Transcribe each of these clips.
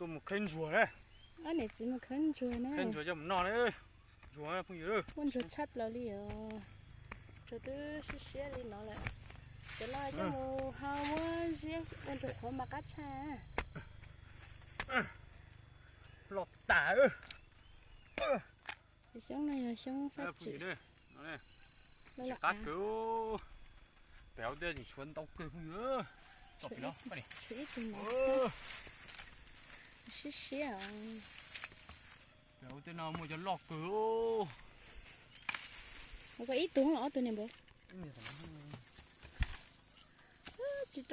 Mus khawb ntsuag na. Ob niam txiv mus khawb ntsuag na. Khawb ntsuag coj mus noj na. Ntsuag phooj ywg. Muaj ntsuag tshaj plaws li os. Ntsuag twb siab siab li no lawm. Cov no coj mus hau muab ziab ua ntsuag qhuav mas qab tshaj. Loj tas. Xyoob no yog xyoob fab tsim. Qab kawg. Pem hauv tej tseem tshuav ntau kawg phooj ywg. Tshuav ib tug ntawd. Siab siab os. Pem hauv tej no muaj cov loj kawg. Ua ib tug los ob tug niag npaum. Tsis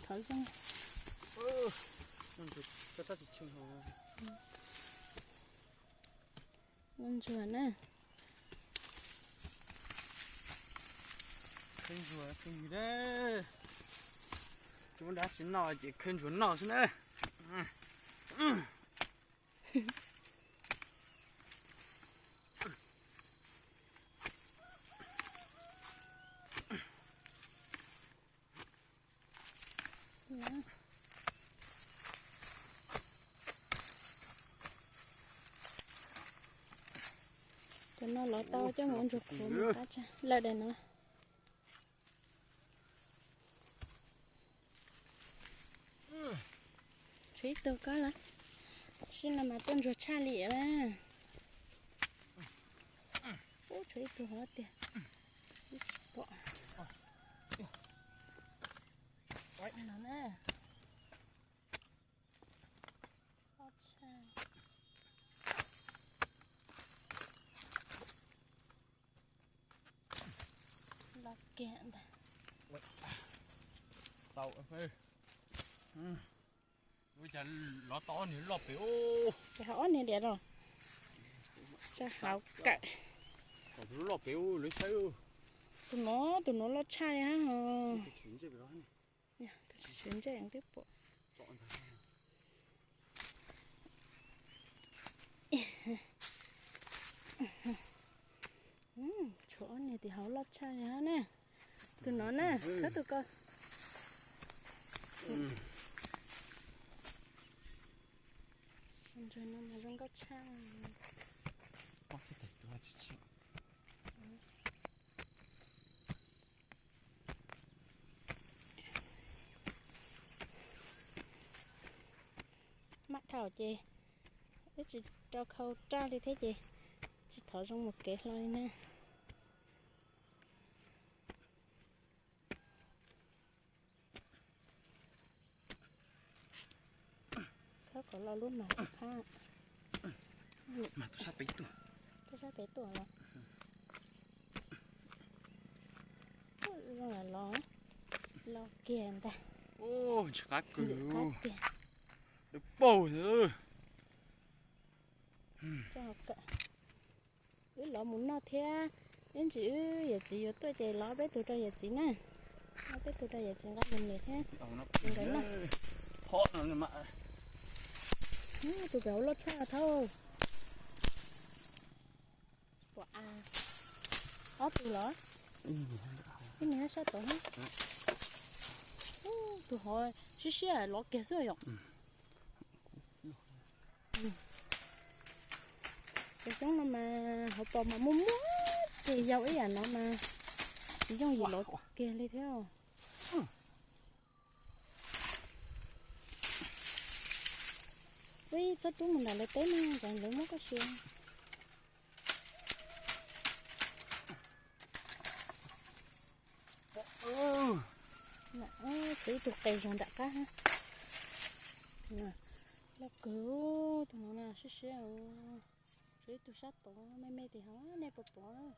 thov zoo. Ua ntsuag na. Khawb ntsuag, khawb ntsuag. Tsis muaj dab tsi noj ces khawb ntsuag noj xwb na. Cov no lov tau coj mus ua ntsuag qhuav mas qab tshaj lawm daim no. Tshuav ib tug koj lawm. Sib no mas tuaj ntsuag tshaj li lawm. Ub, tshuav ib tug hov tiag. Tsis pom. No na. Los kiag ntag. Tau. Ua cas lov tau ob niag loj pem ub. Ces hauv ob niag diam los. Tsa hauv kawm. Loj pem ub lawv saib. Tus no, tus no loj tshaj li hab ho. Tus tsis ntsej twb pom. Tshuav ob niag tim hauv loj tshaj li hab na. Tus no na, khawb tus ko. Ntsuag no mas zoo nkauj tshaj. Maj dhau ces wb tsis rau khau raj li thiab ces tsis thov zoo mus kev hlo li na. Khawb kom lo lub mas qab. Mas tuaj sab pem tuaj. Tuaj sab pem tuaj los. Zoo los, los kiag ntag. Ntxim qab kiag. Dawb paug. Wb lov mus noj thiab, ib ntsis wb yawm txiv yuav tuaj ces lov peb tug rau yawm txiv na. Lov peb tug rau yawm txiv nqa mus niam thiab nkawd noj. Tus pem hauv loj tshaj thauj. Pom a, ob tug los? Ib niag sab tod thiab. Tus hov siab siab lov kiag xwb yom. Cov xyoob no mas hauv paus mas muaj muaj ces yau ib yam no mas tsis yooj yim lov kiag li thiab. Ub, txhob rub mus nram lawv teb na, nram lawv muab koj sia. Tshuav ib tug qe zog nram qab hab. Loj kawg, tus no na siab siab. Tshuav ib tug sab tod me me tim hov nej puas pom.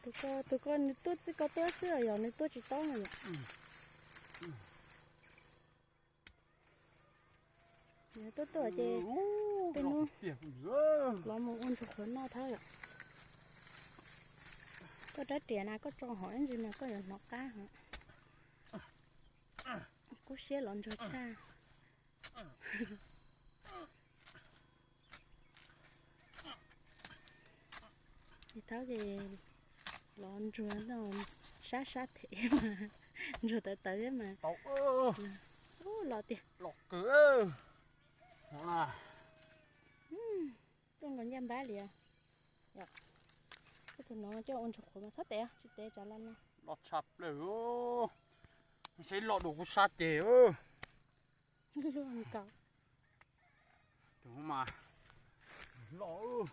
Tus ko, tus ko nws tuaj txij ko tuaj xwb yog nws tuaj tsis tau no yom. Nws tuaj tuaj ces tej hnub lov mus ua ntsuag qhuav noj thab yom. Koj rab riam na koj tso hov ib ntsis mas koj yuav hnov qab hov. Kub siab lov ntsuag tshaj. Ces thab ces Los ntsuag no sab sab them mas, ntsuag tawv tawv thiab mas. Tau, ub, los tiag. Los kawg. Tuaj nkaus ncaj npab li os. Yog, tus no coj ua ntsuag qhuav mas txhob tev, tsis tev tsam los no. Los tshaj plaws. Saib los dua kuv sab ceg. Luaj nkaus. Tus mas loj.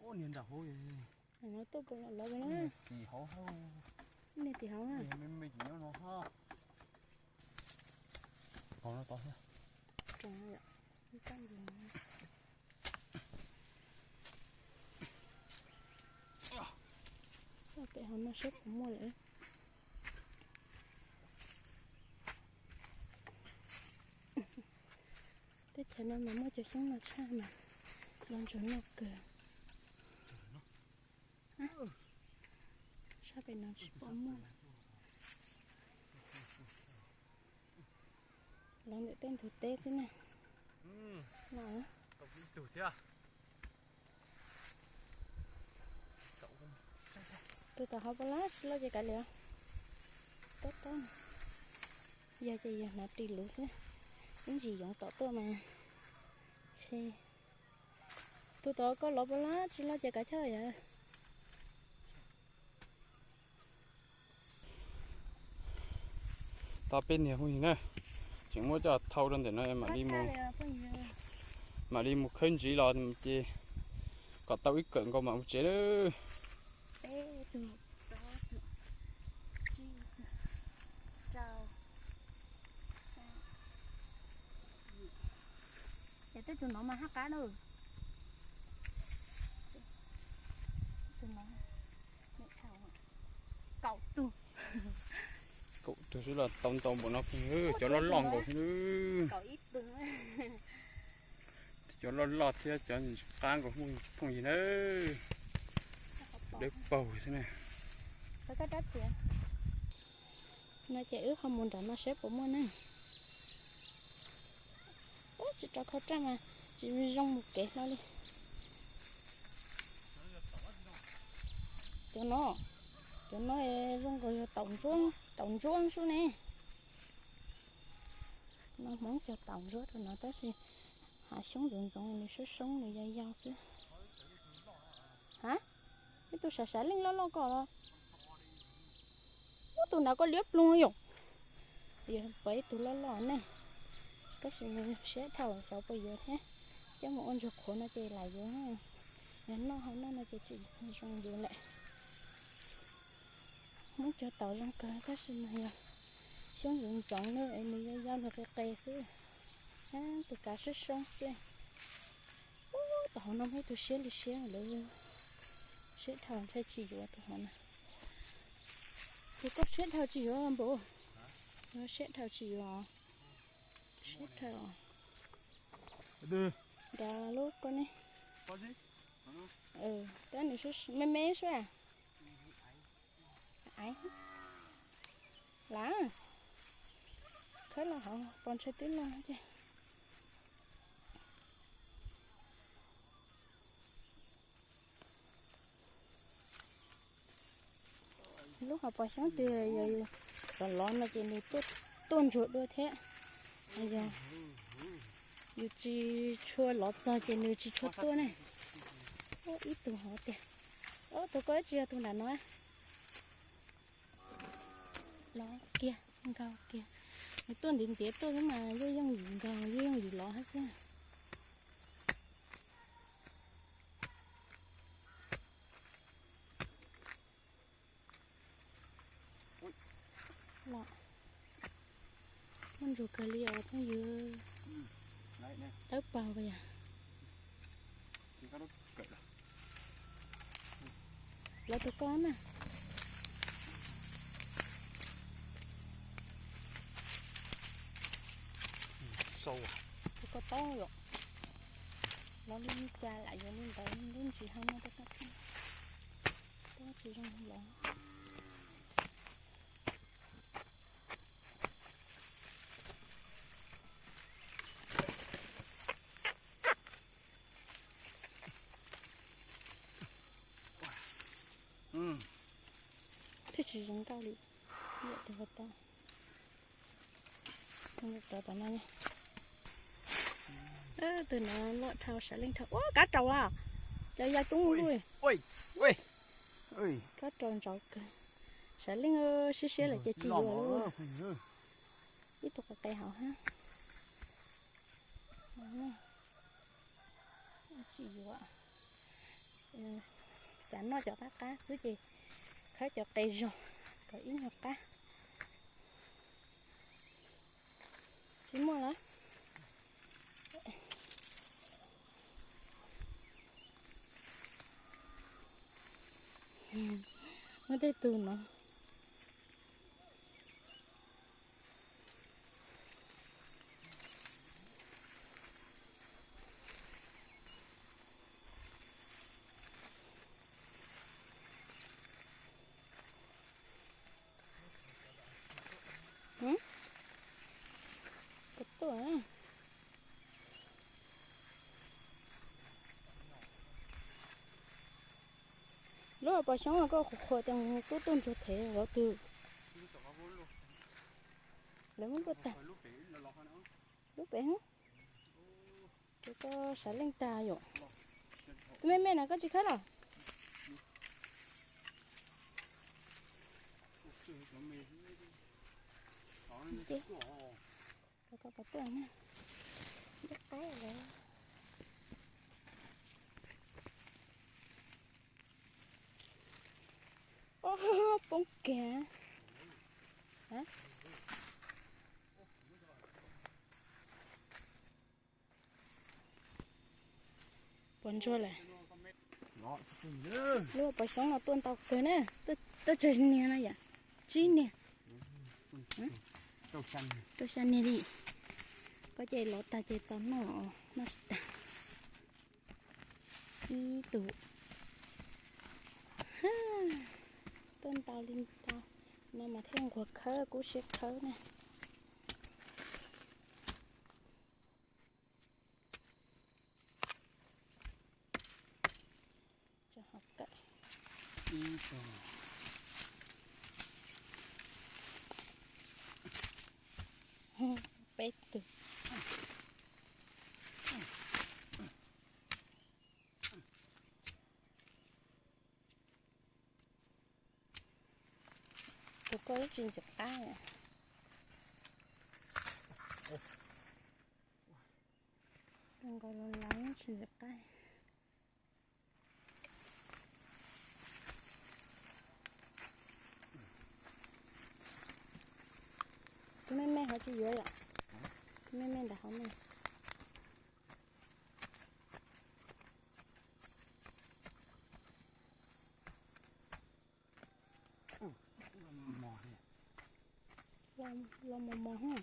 Ub, niag nram hauv. Tuaj puas los lov tim hauv. Niag tim hauv na. Me me tim nyob no. Hauv no tod. Xauj pem hauv no saib puas muaj lawm. Teb chaws no mas muaj cov xyoob no tshaj mas los ntsuag noj kawg. Sab pem no tsis pom muaj. Los ntawm tej ntug teb xwb na. No, tus tom hauv puas lab tsis loj ces kav liam. Tob tob, yog ces yog hnav ris luv xwb. Ib ntsis yoov tom tuaj mas. Tus tom koj los puas lab tsis loj ces kav chawj yom. Tau peb niag phooj ywg na, tseem muab coj thau rau ntawm no mam li mus, mam li mus khawb ntsis los ces kom tau ib kawm nkaus mam mus tsev lawm. Ces tej tus no mas haj qab na. Tus no kaum tug. Kaum tug xwb los tau ntau npaum no, cov loj loj nkaus xwb. Cov loj loj thiab cov qab nkaus phooj ywg na. Dawb paug xwb na. No ces wb ho mus nram no saib puas muaj ne. Ub, tsis rau khau raj mas tsis zoo mus kev hlo li. Cov no, cov no zoo nkaus yog taum ntsuab, taum ntsuab sub ne. No Hmoob cog taum ntsuab rau no tab sis hav xyoob ntxoov ntxoov nws soob soob nws yau yau xwb. Ha, ib tug sav sav leej loj loj ko los. Ub, tus nrad koj liab ploog yom. Yog pom ib tug loj loj ne, tab sis nws siab dhau xyov puas yuav thiab. Coj mus ua ntsuag qhuav no ces lam yuav, yog noj hauv no no ces tsis zoo yuav lawm. Hmoob cog taum zoo kawg tab sis mas yog xyoob ntxoov ntxoov na es nws yau yau nws qis qis xwb. Tus kav soob soob xwb. Ub, tom hauv no muaj ib tug siab li siab lawm. Siab dhau ntshai tsis yuav tus hauv na. Tus koj siab dhau tsis yuav npaum. Siab dhau tsis yuav. Siab dhau. Nrad lub koj ne. Tab nws me me xwb. Lav, khawb los hauv pos ntshai twb loj ces. Lub hauv paus xyoob twg yog lov lov no ces nws tuaj ntsuag dua thiab. Yog yus tsis tshua lov txog ces nws tsis tshua tuaj ne. Ib tug hov tiag. Ub, tus koj tsis yog tus nram no. Lov kiag, nkaug kiag. Nws tuaj ntiav ntiav tuaj xwb mas yeej yooj yim nkaug, yeej yooj yim lov hab xwb. Los, muaj ntsuag kawg li os phooj ywg. Dawb paug yog. Lov tus koj na. Tus koj taub yom. Lov li cas lam yuav li ntawd, lub ntsis hau no rau koj thiab. Tab tsis zoo lov. Zoo nkauj li. Tus tom no, tus no loj dhau, sav leej dhau. Ua kab raus a, cov ya tub lug. Kab raus ntsaus kawg. Sav leej siab siab lawm ces tsis yuav lawm. Ib tug qis qis hauv hab. Tsis yuav, xav noj cov qab qab xwb ces khawb cov qis zog kom ib nyuag qab. Tsis muaj lawm. Muaj tej tug no. Puas tuaj? Lub pos xyoob koj qhuas qhuas ces tub tuaj ntsuag thev lawv twg. Lawv muab luaj tag. Lub pem, ces koj sav leej tag yom. Tus me me na koj tsis khawb los? Ces koj puas tuaj na? Ib qaib lawm. Ob, poob kiag. Puas ntsuag lawm? Lub pos xyoob no tuaj ntau kawg na. Tuaj tsawg niag no yom? Tsib niag, rau xya niag li. Koj ces lov tag ces txaus noj, noj tsis tag. Ib tug tuaj ntau li ntau no mas thiaj nquag khawb, kub siab khawb na. Peb tug. Tus koj ib tsis ntxim qab. Nkaus los lawv tsis ntxim qab. Tus me me ho tsis yuav yom? Tus me me ntawd hauv ne. Los mos mos.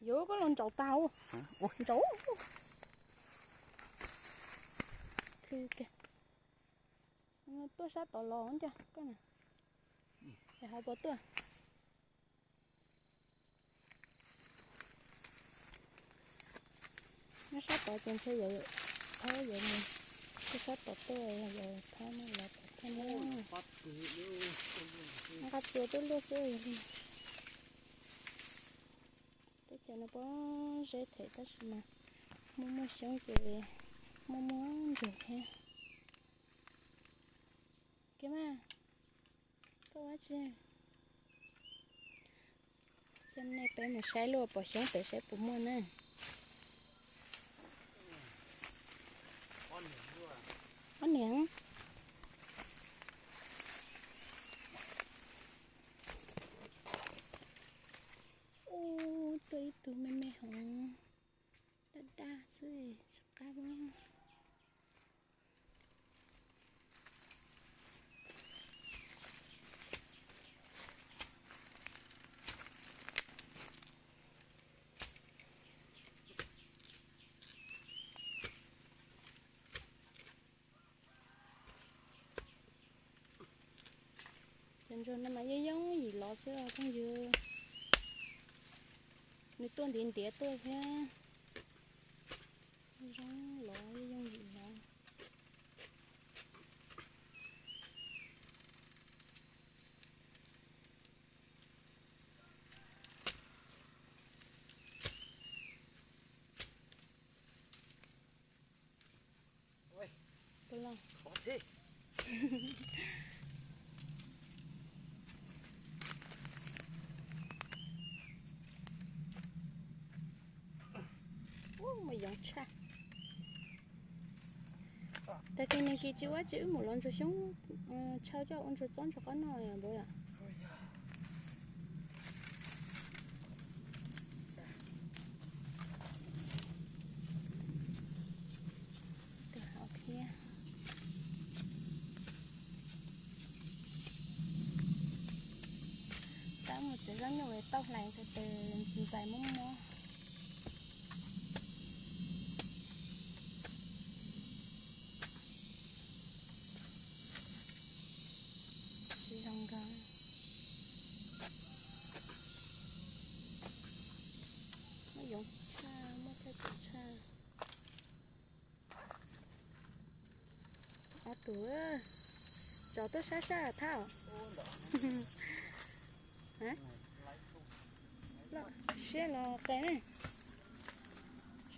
Yuav koj los ntsaum tag. Ntsaum. Tuaj sab tod los ncaj koj na. Es ho puas tuaj? Nyob sab tod ces ntshe yog thawb yuav mus, tuaj sab tod tuaj yog thawb no los tod tuaj na. Nqa txuas tuaj luaj xwb li. Teb chaws no pob zeb them tab sis mas muaj muaj xyoob ces muaj muaj ntsuag thiab. Kiag mas, koj ua tsi? Coj nej peb mus saib lub pos xyoob pem saib puas muaj na. Ob niam. Ub, tuaj ib tug me me hov, daj daj xwb, tsis qab. Cov ntsuag no mas yeej yooj yim los xwb os phooj ywg. Nws tuaj ntiav ntiav tuaj thiab. Zoo los yeej yooj yim los. Ub, mus yoov tshaj. Tag kis nag kis tsis ua tsi wb mus lov ntsuag xyoob, tshau coj ua ntsuag txob ntsuag qab noj npaum yom. Tus hauv thiab. Tab mus txiav zaub nyuj tauj hlais tus tes ntxais mob mob. Tsis zoo nkauj. Muab yoov tshaj, muab tshaj tshaj. Ob tug, tsov tuaj sab sab thab. Siab los qe ne,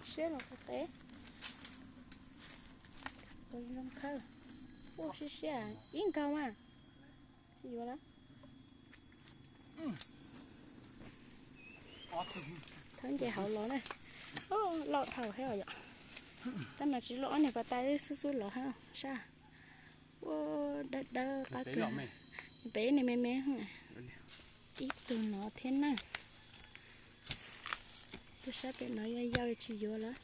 siab los qe. Zoo khawb, ua siab siab ib nkaug mas. Tsis yuav lawm. Thawb nce hauv los na. Loj dhau thiab yom. Tab mas tsis loj, ob niag pas tas xub xub los thiab sab. Ua dawb dawb qab kawg. Pem niag me me. Ib tug no thiab na. Tus sab pem no yau yau tsis yuav lawm.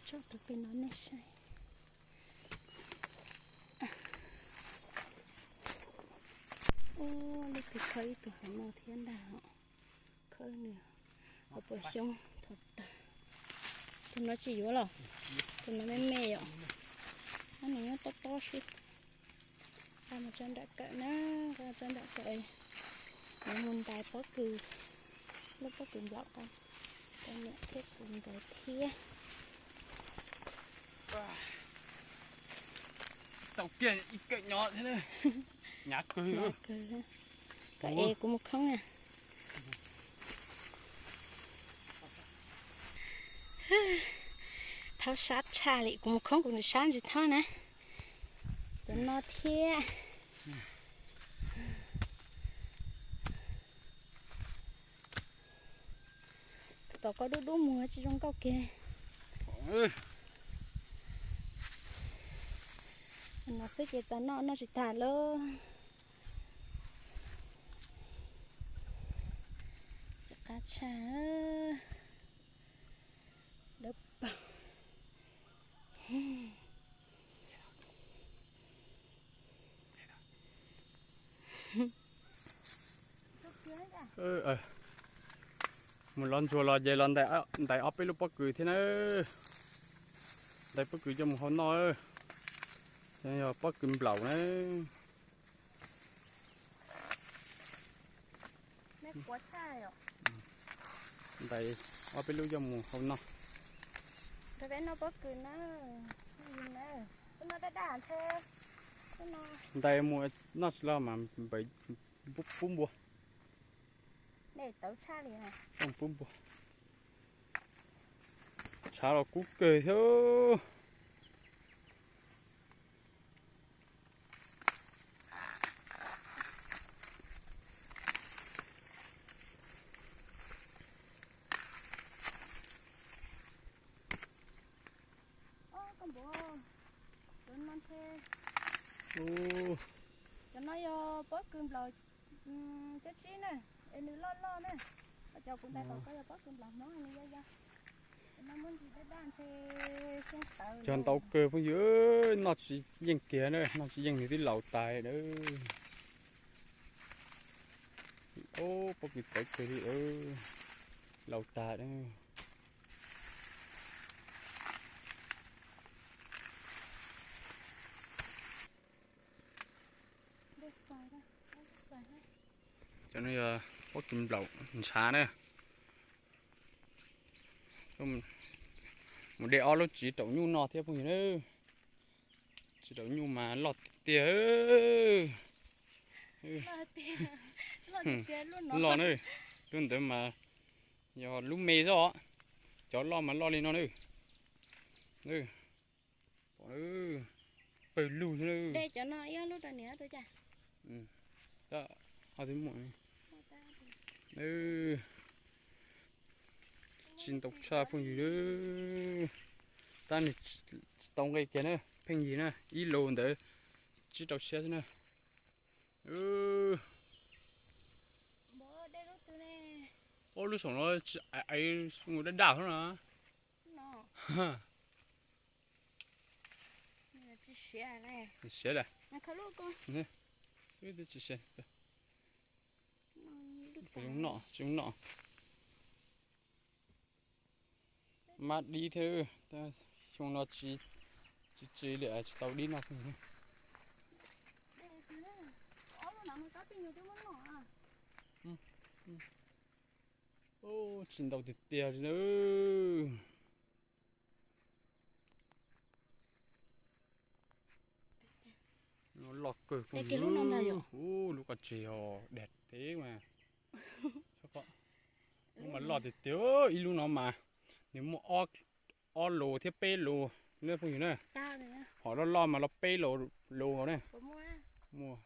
Tso tus pem no nej saib. Ua, leej twg khaws ib tug hauv no thiab ntag. Khaws nws hauv paus xyoob thaum tag. Tus no tsis yuav los? Tus no me me yom. Ab, nws nyob tob tob xwb. Nqa mus tso nram kawm na, nqa tso nram kawm. Yuav mus ntais pob kws, lub pob kws nplaum, rau niam thiab kuv ntais thiab. Tau kiag ib kawm nyob thiab, hnyav kawg. Koj es kuv mus khoob na. Thaub sab tshaj li, kuv mus khoob kuv nws sab ntsis thaub na. Cov no thiab. Tom koj dub dub muag tsis zoo nkauj kiag. No xwb ces txaus noj, noj tsis tag lauj. Qab tshaj, dawb paug. Mus lov ntsuag los ces los ntais ob peb lub pob kws thiab na. Ntais pob kws coj mus hau noj. Yog pob kws nplaum na. Ntais ob peb lub coj mus hau noj. Ntais mus noj tsis los mas npawg pub npua. Pub npua. Tshav los kub kawg thiab. Cov no yog pob kws nplaum cab sib na, es nws loj loj na. Cov kuv ntais tom koj yog pob kws nplaum hmoob, nws yog yog. Cov no muab ntsis dab dab ntshe xyoo tawv. Cog ntau kawg phooj ywg, noj tsis yeej kiag na, noj tsis yeej nws twb laus tas na. Pob kws tawv kawg li, laus tas na. Cov no yog pob kws nplaum ntshav na. Mus de ob lub txiv raum nyuj no thiab phooj ywg na. Txiv raum nyuj mas loj tiag tiag. Loj na, lub ntawd mas yog lub me xwb os. Cov loj mas loj li no na. Pawg lug thiab. De cov no ib ob lub rau niam tus cas. Tab, ho twb muaj. Tsis ntau tshaj phooj ywg. Tab nws tsis tau nqe kiag na, pheej yig na, ib lus ntawd tsib rau siab xwb na. Ua lub saum no tsis aiv, mus daj daj xwb na. Siav lawm. Tsis siav. Noj, tsis noj. Mab dib thiab, xyoo no tsis, tsis li tsis tau dib noj. Tsis ntau tiag tiag li na. Loj kawg. Ub, lub qoj tseg os, dag teb mas. Lub mas loj tiag tiag, ib lub no mas nws muaj ob lus thiab peb lus na phooj ywg na. Hom loj loj mas los peb lus nkaus na. Muaj.